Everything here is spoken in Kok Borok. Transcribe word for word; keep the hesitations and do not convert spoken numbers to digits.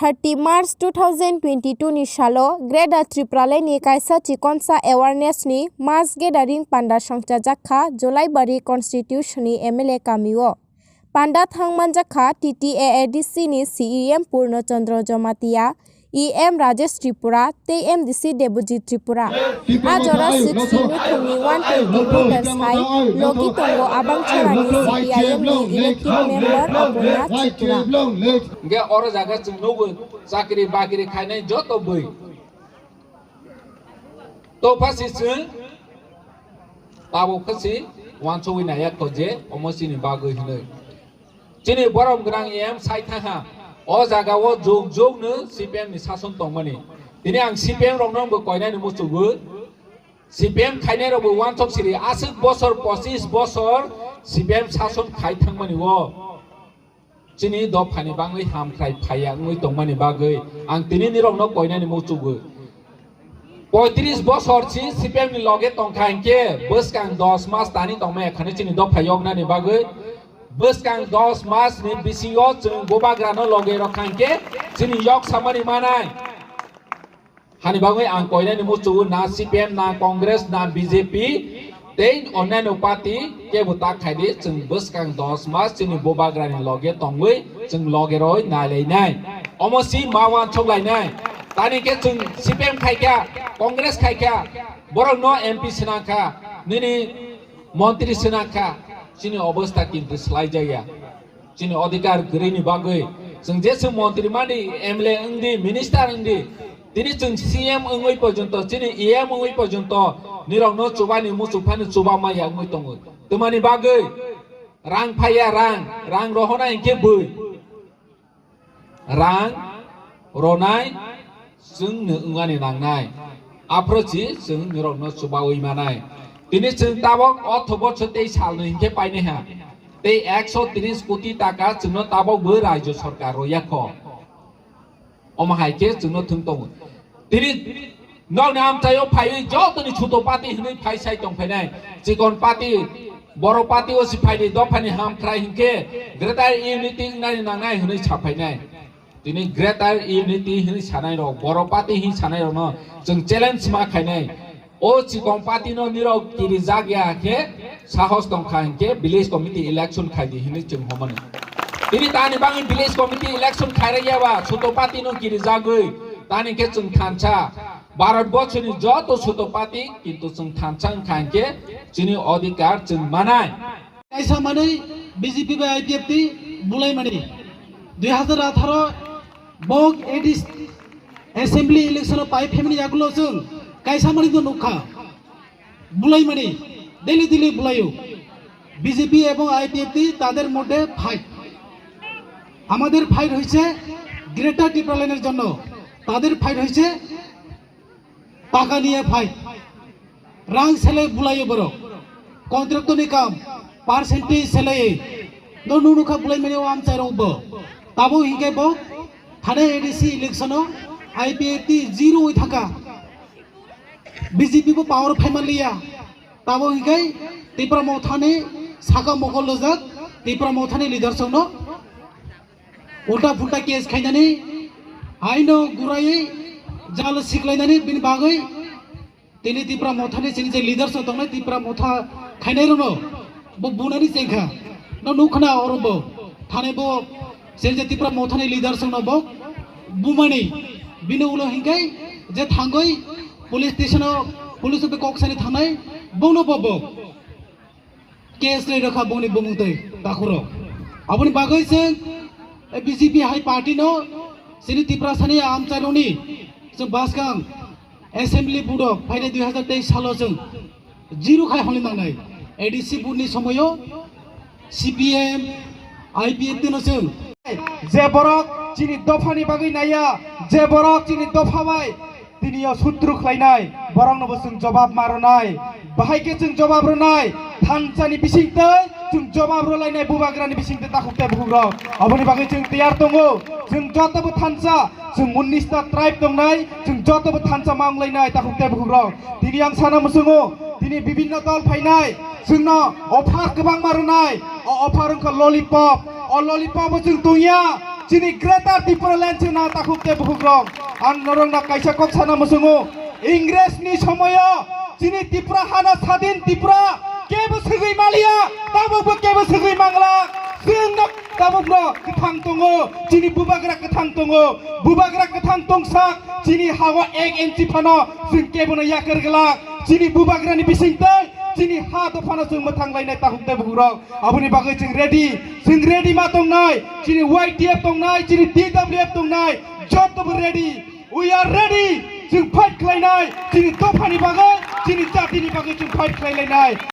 Thirty March two thousand twenty-two ni salo Greater Tipraland ni kaisa chikonsa awareness ni mass gathering panda songchajak kha Jolaibari constitution ni M L A kami o. Panda thang manjak kha T T A A D C ni C E M Purno Chandra Jamatia, E M Rajesh Tripura tei M D C Debojit Tripura. A jora sixty nukhungni one twenty voters hai logi tongo Abangchorani C P I M ni elected member Aponya Tripura. Hingke oro jaga chwng nugwi chakri bakri khainai joto bwi. Topha si chwng tabuk khe si wansugwi naiya kho je omo chini bagwi hinwi. Chini borom gwnang em sai thangha. O jaga o jug jug no C P M ni sason tongmani. Tini ang C P M rokno bo koinani muchugo. C P M khainai rok bo wansok siri aswk bosor pochis bosor C P M sason khai thangmani o. Chini dophani bangwi hamkrai phaiya wngwi tongmani bagwi ang tini nirokno koinani muchugo. Poitris bosor si C P M ni loge tongkha hinkhe bwskang dos mas tani tongmaya khani chini dopha yoknani bagwi. Bwskang dos mas ni bisingo chwng bubagrano loge rokha hinkhe chini yok samani manai. Hani bagwi ang koinani muchugo na C P M na Congress na B J P tei onnaino party kebo tak khaidi chwng bwskang dos mas chini bubagrani loge tongwi chwng loge roi nailainai. Omo si ma wansok lainai. Tani khe chwng C P M khaikha, Congress khaikha, borokno M P swnangkha, nini montri swnangkha, chini obostha kintu swlaijakya. Chini odhikar kwrwini bagwi chwng jesa montri mani, M L A wngdi, minister wngdi, tini chwng C M wngwi porjonto, chini E M wngwi porjonto nirokno chubani muchuk phani chuba maya wngwi tongo. Twmani bagwi rang phaiya, rang, rang rohona hinkhe bwi. Rang ronai chwngno wngmani nangnai. Aphuru si chwng norokno chubaui manai. Tini chwng tabok o thobo chwtwi salno hinkhe painaiha. Tei ekso tris koti taka chwngno tabok bo Rajya Sarkar royakho. Omo hai khe chwngno thwng tongo. Tini nokni amchaio phaiwi jotoni chuto party hwnwi phai sai tong phainai. Chikon party, boro party o si phaidi dophani hamkrai hinkhe Greater Unity wngnani nangnai hwnwi sa phainai. Tini Greater Unity hwnwi sanai rok, boro party hwnwi sanai rokno chwng challenge ma khainai. O chikon party no nirok kirijak ya khe sahos tong kha hinkhe village committee election khaidi hwnwi chwng homani. Tini tani bagwi village committee election khairaya ba chuto party no kirijagwi tani khe chwng thansa. Bharat borsoni joto chuto party kintu chwng thansa wngkha hinkhe chini odhikar chwng manai. Kaisa manwi B J P bai I P F T bulaimani. Dui hazar atharo bok A D C assembly election o pai phaimani yagulo chwng kaisa manwi no nukha. Bulaimani, daily daily bulaio. B J P এবং I P F T তাদের মধ্যে ফাইট। আমাদের ফাইট হয়েছে গ্রেটার টিপ্রাল্যান্ডের জন্য, তাদের ফাইট হয়েছে টাকা নিয়ে fight. Rang sele bulaio borok, contractor ni kam, percentage sele no nunu kha bulaimani o amchai rok bo. Tabo hinkhe bo thane A D C election o I P F T zero oi thaka. B J P bo power phai manliya. Tabo hinkhe Tipra Mothani saka mokol lojak, Tipra Mothani leader songno ulta phulta case khainani, aino guraiwi jalo siklainani bini bagwi tini Tipra Mothani chini je leader song tongnai Tipra Motha khainai rokno bo bunani chengkha. No nukhna oro bo thani bo chini je Tipra Mothani leader songno bo bumani bini ulo hinkai je thangoi police station o police o kok sani thangnai bono bo bo case lai rokha boni bumung tei takhuro. Aboni bagwi chwng B J P hai party no chini Tiprasani amchaironi chwng baskang assembly budok phainai dui hazar teis salo chwng zero khai hwnwi nangnai. A D C budni somoyo C P M, I P F T no chwng. Je borok chini dophani bagwi naiya, je borok chini dopha bai tini o sutru khlainai, borokno bo chwng jobab ma rwnai. Bahai khe chwng jobab rwnai, thansani bising tei chwng jobab rwlainai bubagrani bising tei takhuk tei bukhukrok. Aboni bagwi chwng tiyar tongo, chwng joto bo thansa, chwng unnis ta tribe tongnai, chwng joto bo thansa ma wnglainai takhuk tei bukhukrok. Tini ang sana muchungo, tini bibinno dol phainai, chwngno offer kwbangma rwnai, o offer wngkha lollipop, o lollipop bo chwng tongya, Chini Greater Tipraland se na takhuk tei bukhuk rok. Ang norok na kaisa kok sana musungo. Ingres ni somoyo chini Tripura hano sadin Tripura kebo segwi maliya, tabuk bo kebo segwi mangla. Chwng no tabuk no kwthang tongo, chini bubagra kwthang tongo, bubagra kwthang tongsak, chini hawa ek inchi phano chwng kebo no yakar glak. Chini bubagra ni bising tei chini ha dophano chwng mwthang lainai takhuk tei bukhuk rok. Aboni bagwi chwng ready, chwng ready ma tongnai, chini Y T F tongnai, chini T W F tongnai, joto bo ready. We are ready. Chwng fight khlainai, chini dophani bagwi, chini jatini bagwi chwng fight khlailainai.